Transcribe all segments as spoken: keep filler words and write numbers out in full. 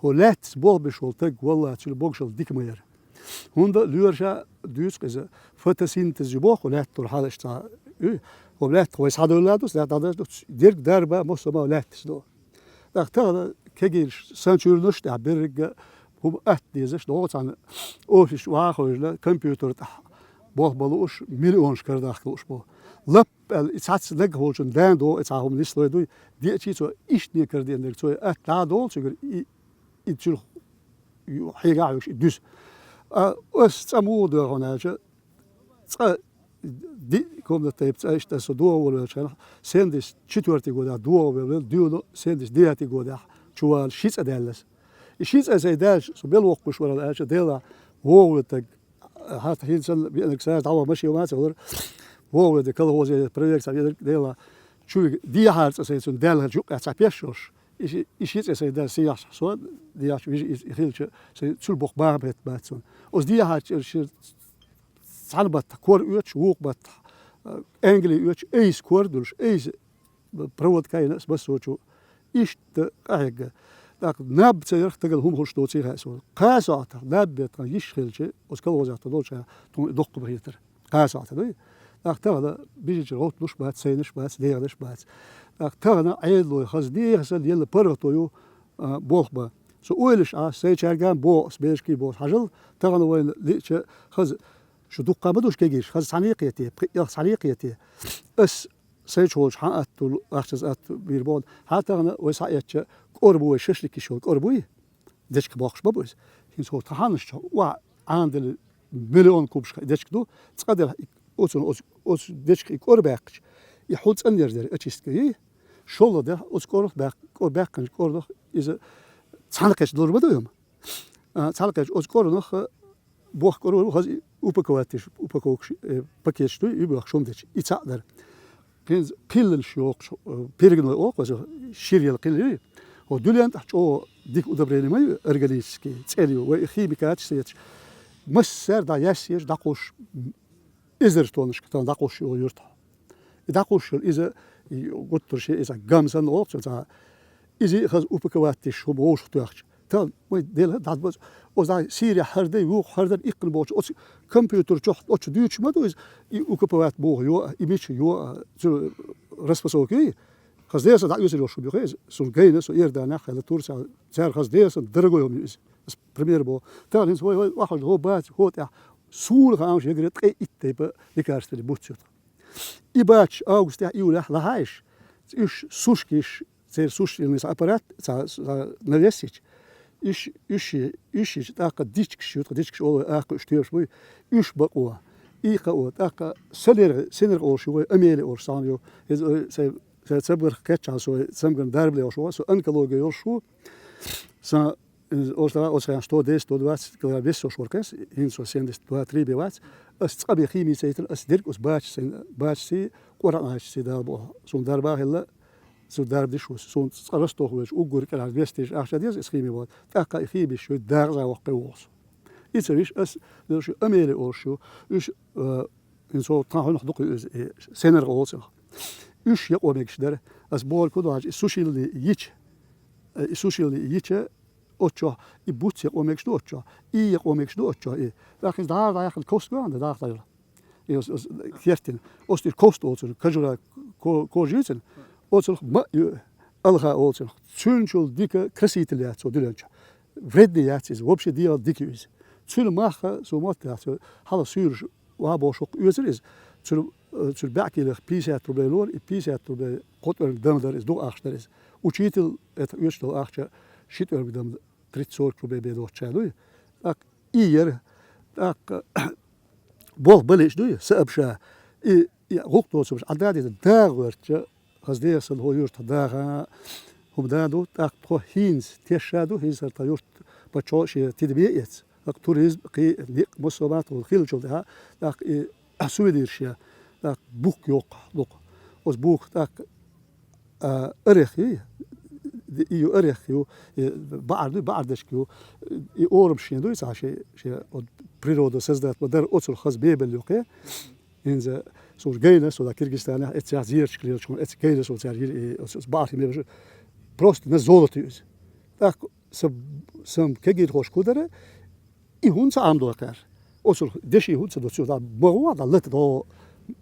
ХӀо лаьттаца болх беш волу таг, валлахӀи, цуьнан богушалла дика ма яра. ХӀунда лоьраша дуьйцу иза, фотосинтез ю боху лаьттара хьалаш цхьа. Ю, хӀо лаьтта вай схьадевлла ду, лаьтта дӀадажа ду, дерг дарба, массо а ма лаьтташ ду. ТӀаккха тахана кегийраш сан чуьрнаш тӀехь берригга хӀума атта дезаш, догӀу цхьана офис чу ваха хевшина, компьютер тӀехь болх бан лууш, миллионаш карадахка лууш бу. Лап аьлла, и цхьацца нагахь волчун дана догӀу, и цхьа хӀума нислой дуй, деачий цо, иштта некар деанарг цо, и атта дӀа а долу цуьнгара, и, и цуьнах хьегахь а хьоьгуш, и дуьсу. А ас цӀа муха доьху хьуна аьлча, цкъа ди-, комната тайпа цӀа иштта со догӀу волавелчхьана, семьдесят четвёртый годехь догӀу велла, дуьйна семьдесят девятый годехь чувала ши цӀа даьллас. И ши цӀа сайн даьлча, со мел воккхуш вара аьлча, Дела, вогӀу ван таг, хьаста хӀинца санна веанарг сара дӀаваха машен ма ца хилар, вогӀу ван таг колхозе проверка ца веанарг, Дела, чуьйга дехьара цӀа сайн цунна даьлла хилча юккъехь цхьа пеш йолуш, и ши-, и ши цӀа сайн даьлла сехьа со, дехьа вижа иза хилча, сайн цуьнан боккха бахам хӀетта бац цунна. Оцу дехьара чӀир шира цхьана баттахь кор оьцуш, вукху баттахь, а, Англи оьцуш, айса кор а дуьлуш, айса проводка йина ас массо а чу. Иштта къахьегна. ТӀаккха наб ца ярх стагана хӀума хуьлуш доций хаьа суна. Кхаа сохьтахь наб беттан йиш хилча, оцу колхозехь тхо долчохь тхуна и доккха ма хетара. Кхаа сохьта дуй. ТӀаккха тахана бижичара гӀовтталуш бац, сайнаш бац, деханаш бац. ТӀаккха тахана Ӏедалой хаза нехан санна елла паргӀато ю, а, болх бан. Со ойлаш Ӏа, сайчаьрга а боху, ас берашкий боху, хьажал, тахана вайна лиъча хаза, шу дуккха ма душ кегийраш, хаза цхьаьна а кхете, пхи-, ялх цхьаьна а кхете. Ас сайчу волчу хьан атта, ахчаза атта бийр боху. Хьан тахана вай схьаэцча, кӀора бу вай шашлик йиш йолу кӀора буй? Дечка боккхуш ма бу иза. ХӀинца хӀокху тхьанаш чохь охьа Ӏанадали миллион кубашка дечка ду, цкъа делахь и, оцу, оцу, оцу дечка и кӀора баьккхича, и хьул цӀанъяр дара, очистка йий? ШолгӀа делахь оцу кӀорах баьккх-, кӀо-, баьккхинчу кӀорах иза цхьаьна кхечу лур ма ду хӀума. А, цхьаьна кхечу оцу кӀоранах, а, бохка кӀора вара, хаза и упаковать деш, упаковкаш, э, пакеташ дуй, и бохка шуна дечу, и цхьаъ дара. ХӀинца кхилланаш йохуш, э, перегной оха, аса шира яла кхилла ю. ХӀо дуьлен тӀехь чӀогӀа дика удобрение ма ю, органический, цӀена ю, вай и химикаташ сецаш. Массаьрга дӀа яьссеш, дӀакхуш, эзар тоннашка тан дӀакхуш ю юртахь. И дӀакхуш йолу иза, и гуттар шен иза гам санна оха цо цхьа. Иза хаза упаковать деш хӀума вовшах тоьхча. Тан, вай дела дӀадбаза. Оцу сире хьардай, вукху хьардан иккхина бохучу оцу компьютер чохь оцу дуьйцуш ма ду иза, и укаповать боху йо а, и мича йо а, цу распасовка ю. Хаза деса дӀа оьцур йолуш хӀума ю иза. Суна гайна, со Иорданехь хилла, Турцехь, цара хаза деса дорогой хӀума ю иза. Ас пример боху. Тан хӀинца вай, вай, вахьалла хӀо бац, хӀо тӀехь суна хаамаш ягара ткъе итт тайпа лекарственный буц ю тхан. И бац августехь, июлехь лахьаеш, уьш сушкаш, церан сушильный аппарат, цхьа, цхьа навес йича, уьш, уьш, уьш йича, тӀаккха дичкаш ю, тхан дичкаш олу вай, аккха уьш тоьпаш буй, уьш бакъо, и кхао, тӀаккха сенерг, сенерг олуш ю вай, амели олуш цхьаъ ю. Иза, ой, сайн, сайн цамгарх кхеччахьана, со цамгарна дарба лелош ву, со онкология йолуш ву. Сан Иза оцу хенахь сто десять, сто двадцать килограмм вес йолуш вара кхин, хӀинца со семьдесят два, три бен вац. Ас цкъа бен хими ца йитина, ас дерг оцу бача сайн, бачций, къуръанчций Дала боху. Суна дарба а хилла, цу дарба диш ву. Суна цкъа Ростов ваьлча, уггар кӀелхьара вес деш ахча деза, ас хими вац. ТӀаккха и хими йиш ю, дакъаза воккхий воху со. И ца виш ас, дерш ю, амели олуш ю. Уьш, э, хӀинца тхан хьуьнах дукха ю иза, и сенаргӀа олу цунах. Уьш якъо мегаш дара. Ас бохург хӀун ду хьажа, и сушильный йича, э, и сушильный йича, оцу чохь и буц якъо мегаш ду оцу чохь, и якъо мегаш ду оцу чохь, и. ТӀаккха иза дӀара дӀаяххана костга ван, дӀахтайла. И оцу, оцу кертина. Оцу тӀера кост олу цунах, кожура ко-, кожа ю цунах, оцунах ма а ю, алха олу цунах. Цуьнчул дика краситель яц цо дуьлен чохь. Вредный яц иза, вообще дегӀан дика ю иза. Цуьнан мах, цо мотт яц, хьала суьйраш ван бохуш хӀокху оьцура иза. Цуьнан, э, цуьнан баьӀкилах пятьдесят рублей лора, и пятьдесят рублей кхо тӀоьрмиг дама дара иза, дукха ахча дара иза. Учитель, это, оьцуш долу ахча ши тӀоьрмиг дама тридцать-сорок рублей бен доцучара дуй. ТӀаккха и яра, тӀаккха болх балийча дуй, Саабша, и, и гӀуллакх доцурш Ӏадда а деза, дагӀа гӀоьртча, хаза деха санна хӀо юьртахь даха, хӀума да ду, тӀаккха тхо хӀинца тешша ду, хӀинца тхан юрт паччахьо шен тидаме эца. ТӀаккха туризм, кхин, некъ, массо а маттахь хилчул тӀаьхьа, тӀаккха и сувенирш я, тӀаккха бук йоккху дукха. Оцу буках тӀаккха а, орех ю, и ю орех ю, и баӀар ду, баӀар дечка ю, и орамаш шен ду, и цхьа шен, шен, вот, природа создать ма дара, оцунах хаза мебель ю кхе. ХӀинца, со уж гайна, со да Киргизстанехь, эццехь зерачка лелачу, эццехь гайна со цаьрга, и, оцу, оцу баӀар мебель, просто на золото ю иза. ТӀаккха Са, сан кегийрхошка хӀун дара, и хӀунда ца Ӏамадой кхаьра? Оцул деши хӀунда ца до, цо дӀа ма гӀо, дӀа лата дӀо.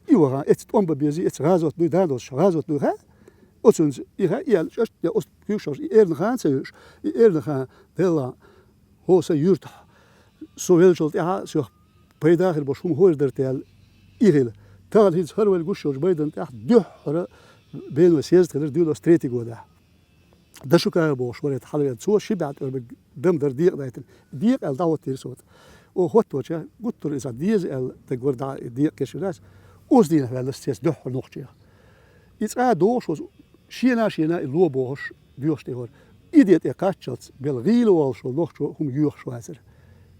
И ваха, эцца тӀом бан безий, эцца гӀазот дуй, да доцуш гӀазот дуй, ха? Оцунца, и ха, и аьлла, чӀоьшт, я оцу куьйгаш, и эрна хан ца юьш, и эрна хан, делла, хӀо сан юьртахь, со веллачул тӀаьхьа, соьх пайда хир болуш хӀума хӀора дара те аьлла, и хила. Тахана хӀинца хӀара вайна гуш йолчу майдан тӀехь дуьххьара Бенойн съезд хилира девяносто третий годехь. Дашукаев бохуш вара хьалавеана. Цо ши бӀе тӀеман дам дара декъа дайтина. Декъа аьлла дӀахӀоттийра со. Оха хӀотточехь, гуттар иза деза аьлла, дагвар дӀа и декъа кешнарас, оцу дийнахь ваьлла цец дуьххьара нохчех. И цкъа а дохуш, оцу шена-шена и ло бохуш, доьхуш тӀехура. И де тӀе кхаччалц, бел гӀийла волуш волу нохчо хӀума йоьхуш вацара.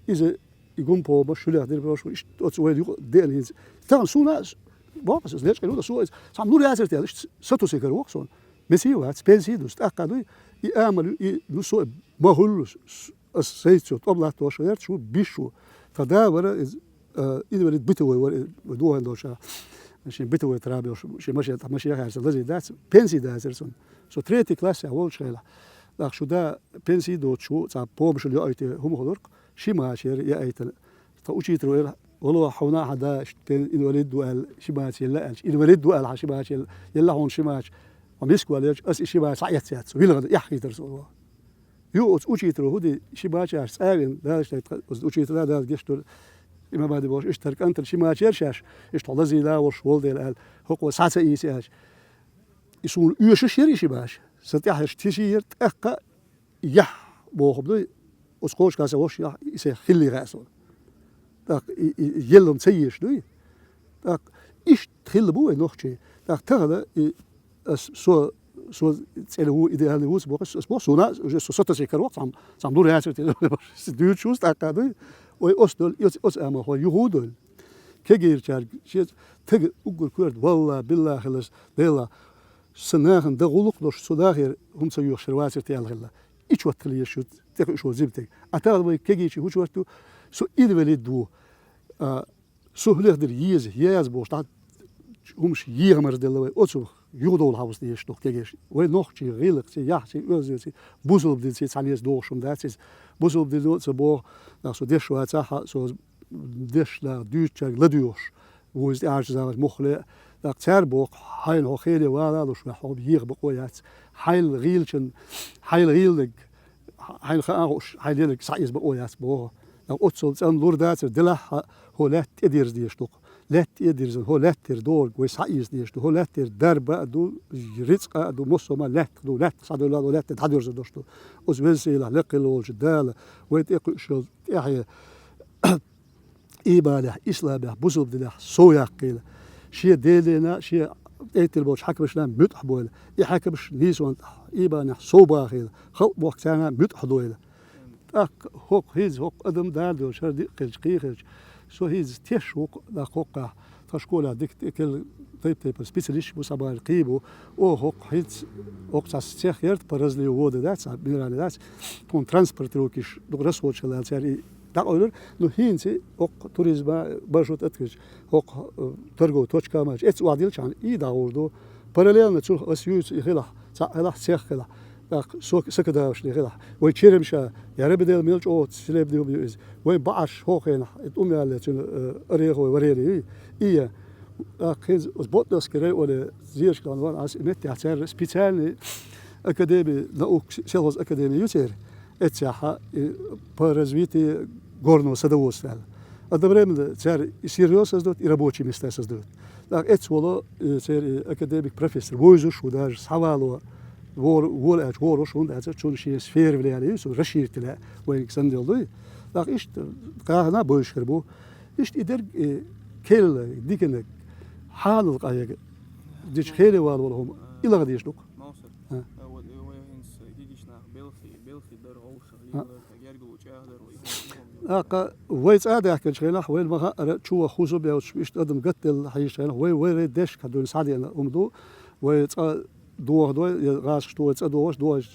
Иза и гумпомаш, шуьлех дира бохуш, иштта оцу вайна юкъа деана хӀинца. Тахана суна а, боху аса, иза лечкъина ву, аса иза, цхьа нур яцара те аьлла, иштта сатусий кара вокху суна. Месий вац, пенсий ду, тӀаккха дуй, и амал ю, и, ну, со ма хуьллу, с-, с-, ас сайца тӀом латтош верчу ву, биш ву. Тхан да вара иза, а, инвалид бытовой вара, и дохийна долча, шен бытовой травма йолуш, шен машен, машен хьаьрса лазийна дац, пенсий дацара цунна. Со третий классехь волчу хенахь, тӀаккха шу да пенсий доцуш ву, цхьа помашалла йоуьйту хӀума хуьлург, ши мачера яийтина. Тхан учитель вара, вало, хьуна а хьан да, иштта пен-, инвалид ву аьлла, ши мач елла аьлча, инвалид ву аьлла, хьан ши мач елла, елла хьуна ши мач. Ма миска валлалц, ас и ши мач схьаэцна яц, вилгӀана эхь хийтара со. Ю, оцу учитело хӀун ди, ши мачаш цӀа а вина, Дала иштта тхан, оцу учитела Дала гечдойла, имамади бохуш, иштта хӀара кӀантана ши мачера шаьш, иштта хьо лазийна а волуш волу дела аьлла, хӀокхо схьа ца ийса аьлча. И суна оьшуш яра и ши мача. Сан тӀаьхьарчу тиший яра, тӀаккха яхь боху дуй, оцу кхочушкаса вошшехь, и сан хиллий хаьа суна. ТӀаккха и, и, и еллам ца езаш дуй. ТӀаккха иштта хилла бу вай нохчий. ТӀаккха тахана и ас, со, со цӀена ву, идеальный ву ца боху, ас, ас боху, суна, уже со сатасе каро, цхьам, цхьам лур яцар те, дуьйцуш ву тӀаккха дуй. Ой, оцу долу, оцу, оцу амалхой юха а долу. Кегийрачаьрга, шеца тага уггар коьрта, валла, билла хиларс, Делла, сан нахана дан гӀуллакх долуш, со дахар хӀума ца йоьхуш хир вацар те аьлла хилла. И чот хила езаш ю тӀекхуьуш волу зибтиг. А тахана вай кегийчий хӀун чот ю, со инвалид ву. А, со хӀун лехдира еза, еза бохуш, дӀа хӀумаш ехамар делла вай, оцу юхадовла хьовса дезаш ду кегийчий. Вай нохчий, гӀиллакхций, яхций, оьгӀазлеций, бусалба динций цхьаьна еза догӀуш хӀума дац иза. Бусалба дино а ца боху, нах со деш вацахь а, со деш нах дуьйцучаьрга ладоьгӀуш ву иза тӀаьхьарчу заманахь муххале а. ТӀаккха цара боху, хьайна хьо хеле вала а луш, хьо еха бакъо яц. Хьайна гӀийлачун, хьайна гӀийланиг, хьайна хаа хууш, хьайна лелиг схьаэца бакъо яц боху. ТӀаккха оццул цӀанлур дацара, делахь а хӀо лаьтта тӀедирза дезаш ду-кх. Лаьтта тӀедирзина, хӀо лаьттара догӀург вай схьаэца дезаш ду. ХӀо лаьттара дарба а ду, рицкъа а ду, массо а ма лаьттах ду, лаьттах схьадевлла а ду, лаьттара дӀадоьрзур долуш ду. Оцу веза-сийлахь лекха хилла волчу Дала вай тӀекхуьуш йолу тӀаьхье ийманехь, исламехь, бусалба динехь сов яккхийла. Шен Делана, шен тӀедиллина болчу хьаькамашна муьтӀахь бойла. И хьаькамаш нийсонна тӀехь, ийманехь сов бахийла. Халкъ бохку царна муьтӀахь дойла. ТӀаккха хӀокху хӀинца, хӀокху адам Дала доьлчу хӀара диъ хилча, кхин хилча, со хӀинца теш ву-кх, нах хӀокхахь, тхан школехь дика тӀекхелла тайп-тайпана специалисташ бу, схьабарна кхин бу. Оха хӀокху хӀинца, хӀокху цхьа цех яра-кх по разливу воды, дац, цхьа минеральный дац, тхуна транспортировкаш дукха расходаш хилла цара и дӀакъевлира. Ну, хӀинца хӀокху туризма маршрут аткхича, хӀокху, э, торговый точка а марча, эцца охьадиллачхьана, и дӀагӀур ду. Параллельно цунах ас юьйцу и хилахь, цхьаъ хилахь, цех хилахь, тӀаккха со-, сакадавашний хилахь. Вай черемша, я Рабби Дела, мел чӀогӀа целебный хӀума ю иза. Вайн баӀаш хӀокху хенахь, и тӀум яьлла цуьнан, э, ореховое варенье юй. И я, тӀаккха хӀинца оцу Ботновский районе, Зерашкалан ван ас и меттехь цаьрга специальный академи наук, сельхоз академи ю церан. Эццехь и по развитию горного садоводства аьлла. Одновременно цара и сырьё создают, и рабочие места создают. ТӀаккха эццахь волу, э, церан и академик профессор, вовзуш ву даже, схьавало, вор-, вола аьлча, воруш, хӀунда аьлча, цунна шен сфера влияния ю, цунна расширить лаьа, вайга санна йолу дуй. ТӀаккха иштта кхахьна а бевзаш хир бу. Иштта и дерг, э, келлаг, диканаг, хьанал къаьга, дича хеле вала волу хӀума, и лаха дезаш ду-кх. А. А, вот, э, вай хӀинца хӀидийчу нах белхий, белхий дара, гӀовшах, а, лелар, гергало чӀагӀдар вай. ТӀаккха вай цӀа а даьхкинчу хенахь, вайна ма-хаъара, чу ваха хӀусам а бевзаш, иштта адам гатделла хьийзачу хенахь, вай, вай, вай дешка дуьйна схьадеана хӀума ду, вай цкъа дохадой, я гӀазкхаш дохадой, цӀа дохош, дохош,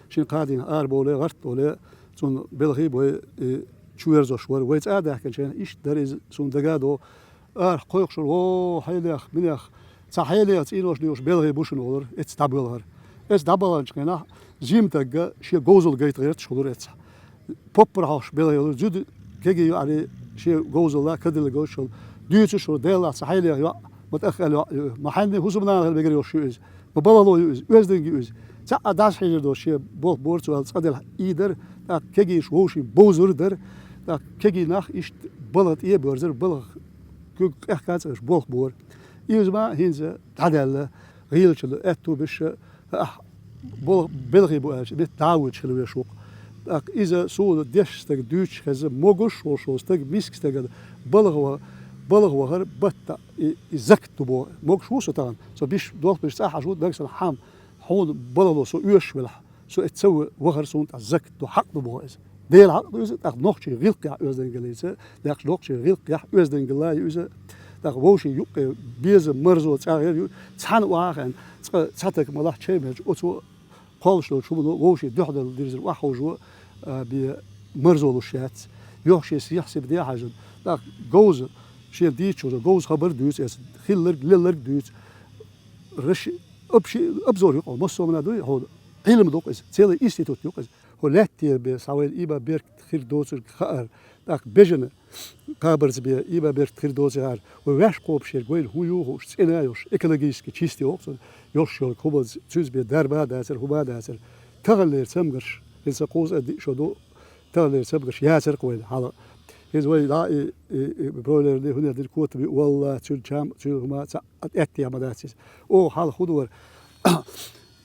шина кхаа дийнахь арабовлий, гӀарт а волий, цунна белхий а бой, и чуверзош вара. Вай цӀа а даьхкинчу хенахь, иштта дара иза, суна дага а догӀу, арахь кхойкхуш вара, во, хьелех, минех, цхьа хьелех цӀенош доьхуш белхий бу шуна олура, эцца дӀабоьлхура. Эс дӀабаханчу хенахь, жима тагга шен говзалла гайта гӀерташ хуьлура эцахь. Поппар хьош белла йолу зуда кегий ю аьлла, шен говзалла кадилла гойтуш йолу, дуьйцуш йолу, Делахь сан хьелех йоӀ, ма тӀаккха аьлла йоӀ ю, ма хьенний хӀусамнанах хила мегар йолуш ю иза, ма балхало ю иза, оьздангалла ю иза. Цхьа а дӀасахьежар долуш шен болх бора цо аьлла, цкъа делахь ийдара, тӀаккха кегийша вовшийн бовзар дара, тӀаккха кегий нах иштта балха тӀе а боьрзура, балха куьг къехка а цӀераш болх бора. Иза ма хӀинца дӀадаьлла, гӀийлачун аьтту беш, ахь, болх-, белхий бу аьлча, метта дӀа а воьдуш хила веш ву-кх. ТӀаккха иза суна дешна стага дуьйцуш хезна, могуш а волуш волу стаг, миска стагана балха ва-, балха вахар батта и, и закат ду боху. Могуш ву со тахана, со биш, долх биш цӀахь Ӏаш ву, дагахь сан хьама, хьуна балхало со оьшуш велахь, со эцца ца вахар суна тӀехь закат ду, хьакъ ду боху иза. Делан хьакъ ду иза, тӀаккха нохчийн гӀиллакхехь оьздангаллица, декъаш нохчийн гӀиллакхехь оьздангалла ю иза, тӀаккха вовшийн юккъе безам, марзо, цӀагӀар ю, цхьана охьа а хаьа, цкъа цхьа таг ма лахь чай мелча, оцо кхоллуш долчу хӀумано вовшийн дуьхьал дирзина охьаховшо, а, бен марзо луш яц. Йоху шен сехьа-сибате хьаьжна, тӀаккха говза, шена дийцачо говза хабар дуьйцу эцна, хилларг, лелларг дуьйцу. Раш-, обши-, обзор ю-кх хьуна, массо а хӀуманна дуй хьуна, Ӏилма ду-кх иза, целый институт ю-кх иза. ХӀо лаьттера бен схьавайна, и ма беркат хир доцург хаар, тӀаккха бежана кхабарца бен, и ма беркат хир доций хаар, вай ваьш кхобуш ерг вайна хӀун ю хууш, цӀена а йолуш, экологически чистый олу цунна, йолуш йолу хӀуманца, цуьнца бен дарба а дацара, хӀума а дацара. Таханлера цамгарш, хӀинца кхузткъе диъ шо ду, таханлера цамгарш яцара-кх вайна хьала. ХӀинца вай дӀа и, и, и бройлерний, хӀунда дина котам ю, валлахӀи, цуьнан чам, цуьнан хӀума цхьа а тӀеттехь ма дац иза. Оха хьалха хӀун дара?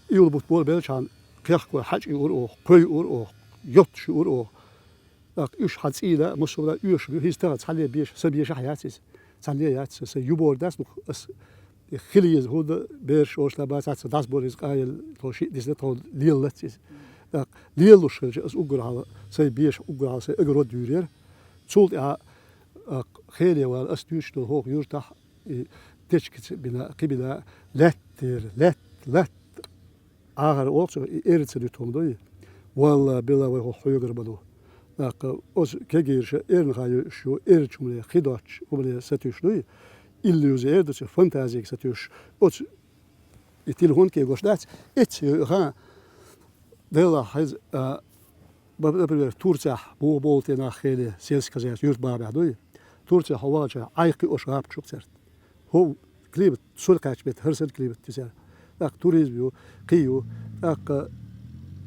Июль бутт болабелчхьана кхехкой хьаьжкӀа юура оха, кхой юура оха, йоттуш юура оха. ТӀаккха уьш хьан цӀийна, массо а оьшуш ю, хӀинца тахана цхьалле беша, сан бешахь яц иза. Цхьалле яц сан, сан ю бохург дац, ну, ас хила еза, хӀунда бераш оцу тӀехь бацахь, аса дӀасабора иза къайле, тхо шиъ дисна, тхо лелалац иза. ТӀаккха лелалуш хилча, аса уггар хьалха, сайн беша уггар хьалха, сайн огород юьйрера. Цул тӀаьхьа, а, хеле вала, ас дуьйцуш долу хӀокху юьртахь, и течкица бина, кхин бина, лаьттера, лаьтта, лаьтта. Ахар оха цо и эрна ца дуьту хӀума дуй? Валла, билла, вай хӀокху хьоьгара ма ду. ТӀаккха оцу кегийрша эрна хан йойуш ю, эрначу хӀумане, хи доцучу хӀумане сатуьйсуш дуй? Иллюзи эр ду цу, фантазига сатуьйсуш. Оцу и телефон кегош дац, эцца йойу хан, делахь хьайза, а, ба-, например, Турцехь муха болу те нах хеле, сельскохозяйственный юьртабахамехь дуй? Турцехь хьо вахча, Ӏай кхиош гӀапчух церт. ХӀо климат, со кхаьчча метта, хӀара санна климат ю цара. ТӀаккха туризм ю, кхин ю. ТӀаккха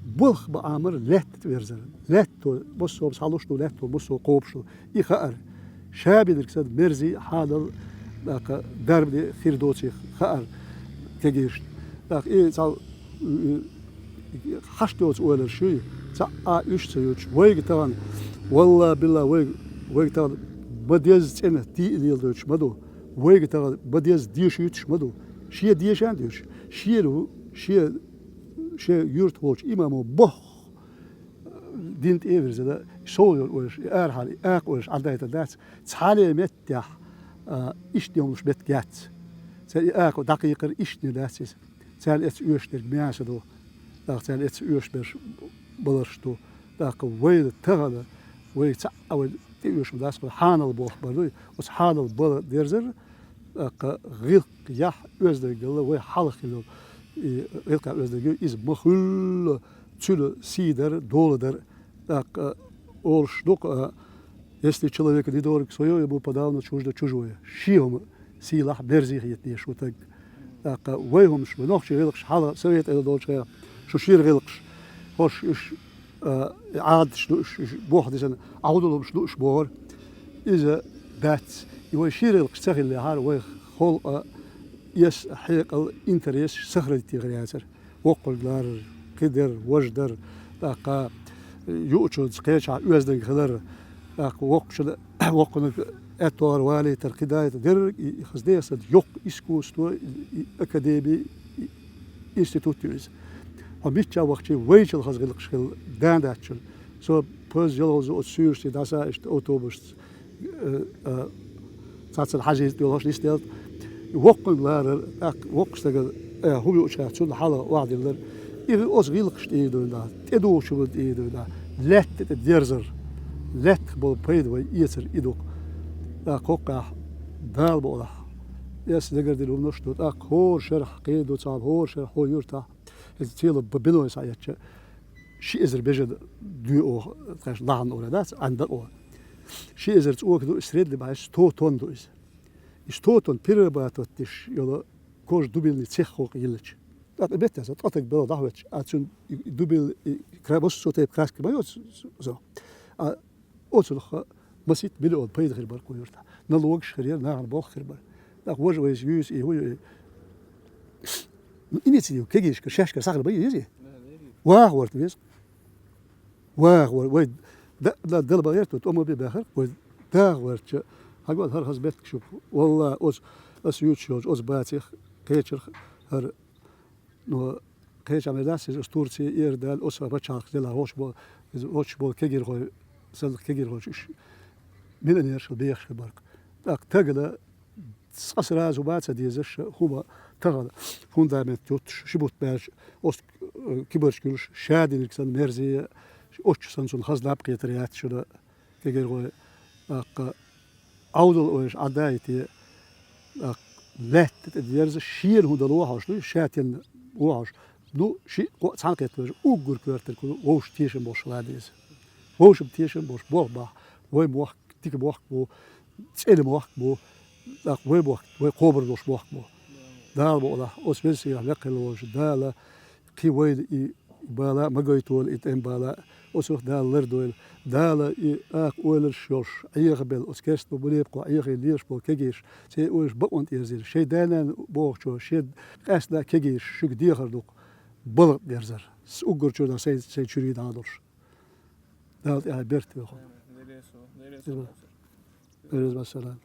болх бан Ӏамар лаьтта тӀе верзар. Лаьтто, массо а схьалуш ду, лаьтто, массо а кхобуш ду. И хаар. Ша бинарг санна мерзий, хьанал, тӀаккха дарбане хир доций хаар кегийршна. ТӀаккха и цхьа, м, хьашт йоцу ойланаш юй, цхьа а уьш ца юьтуш. Вайга тахана, валла-билла, вайга, вайга тахана ма деза цӀена тиъ леладойтуш ма ду. Вайга тахана ма деза деша юьтуш ма ду. Шен деша а дуьйцуш, шена ву, шен, шен юьрта волчу имамо бохху дин тӀе а вирзина, сов йолу ойлаш, и арахьара, и акха ойлаш Ӏадайтар дац, цхьана а меттехь, а, иштта йомлуш меттиг яц. Цара и акха дӀакхайкхар иштта дац иза. Царна эцца оьшуш дерг мяса ду. ТӀаккха царна эцца оьшуш берш баларш ду. ТӀаккха вайна тахана, вай цхьаъ а вай тӀеоьшуш ма дац, хьанал болх бар дуй. Оцу хьанал бала дерзар, тӀаккха гӀиллакхехь оьздангалла вай хьалха хилла. И гӀиллакхехь оьздангалла иза ма хуьллу, цуьнан сий дар, дола дар. ТӀаккха олуш ду-кх, а, если человеку недорог своё, ему подавно чуждо чужое. Шен хӀума сийлахь, мерзий хета дезаш ву стаг. ТӀаккха вай хӀумаш, вай нохчийн гӀиллакхаш хьалха совет эла долчу хенахь, шу шира гӀиллакхаш, хӀорш уьш, а, Ӏадаташ ду уьш, уьш боху дисана, Ӏовдал хӀумаш ду уьш бохура. Иза дац. И вай шира гӀиллакхаш ца хиллехьара, вай халкъан эс, хьекъал, интерес сохранить яхар яцара. Воккханиг ларар, кхидер, важдар, тӀаккха юучуьнца кхечахь оьзданг хилар, тӀаккха воккхачун, воккханиг аьттугӀар валийтар, кхидайтар, дерриг и, и хаза дехасад йоккха искусство, и, и академи, и институт ю иза. Хьо мичча вахча, вайчул хаза гӀиллакхаш хилла, дандаччун. Со паза ялхаза оцу суьйрашца дӀаса иштта автобусца, э, э, цхьаццана хьажийца доьлхуш нисделта. Воккханиг ларар, тӀаккха воккхачу стагана, э, хӀума юучара цунна хьалха охьадиллар. И оцу гӀиллакхашна тӀе а дуьйна, тӀедухучу хӀуманна тӀе а дуьйна, лаьтта тӀе дерзар, лаьттах болу пайда вай эцар и ду-кх. ТӀаккха хӀокхехь Дала бакъалахь, эс дагардина хӀуманаш ду, тӀаккха хӀора шарахь кхин ду цхьа, хӀора шарахь хӀун юьртахь. Иза цӀело б-, биной схьаэцча, ши эзар бежан дуьйна оха, тхаьш лахьан ура дац, Ӏанда оха. Ши эзар цӀока ду, средний бахьан сто тонн ду иза. И сто тонн перерабатывать деш йола кожа дубильный цех хӀокху йиллача. ТӀаккха и беттаса ткъа таг белла дӀахӀоьттуш, а цуьнан и, и дубил, и кра-, массо тайпа краска ма йоцу со. А оцунах масийтта миллион пайда хир бара кху юьртахь. Налогаш хир яра, нахана болх хир бара. ТӀаккха важа вайца юьйцу и хӀун ю и. Ну, инициатива кегийрхошка шаьшкара сахар бай езий? Ваха варта веза. Ваха вар-, вай да-, да-, дала бахьа гӀерта, тӀом бе баьхар, вай даха варча. Хьагвал хӀара хаза беттиг шух. Валла, оцу, ас юьйцуш йолчу, оцу бацех, кхечарх хӀара, ну, кхеча мел дац, иза оцу Турция, Иордан, оцу пачхьалкх дела, вочу бо-, иза вочу болу кегийрхой, санна кегийрхой уьш миллионераш хила бехаш хир бара. ТӀаккха тагана цкъа сразу ма ца дезаш, хӀума тахана фундамент юттуш, ши бутт баьлча, оцу, э, кибарчкуьлуш, ша динарг санна мерза, оцу санна цунна хаза наб кхетар яц шуна, кегийрхой, тӀаккха Ӏовдал ойша Ӏадда а йите, тӀаккха лаьтта тӀе дерза, шена хӀун дало хьожуш ду, ша тенна ву хьожуш. Ну, шиъ, кхоъ цхьаьна кхетта вежа, уггар коьртаниг вовшашка тешам болуш хила деза. Вовшашна тешам болуш, болх бахь, вай мохк, дика мохк бу, цӀена мохк бу, тӀаккха вай мохк, вай кхобур долуш мохк бу. Дала мукъ лахь, оцу веза сийлахь лекха хилла волчу Дала, кхин вайна и бала а ма гойтойла, и тӀеман бала а, оцунах Дала лардойла. Дала и акха ойланаш йолуш, Ӏехабелла, оцу керста небо Ӏехийна лелаш болу кегийрхой, церан ойланаш бакъонна тӀеэзийла. Шайн да-нана бохучо, шен къаьстина кегийрхой шуьга дехар ду-кх балха дерзар. С-, уггар чуьра сайн, сайн чуьра дӀа а долуш. Дала тӀехь беркате вехо. Беркате вассалам.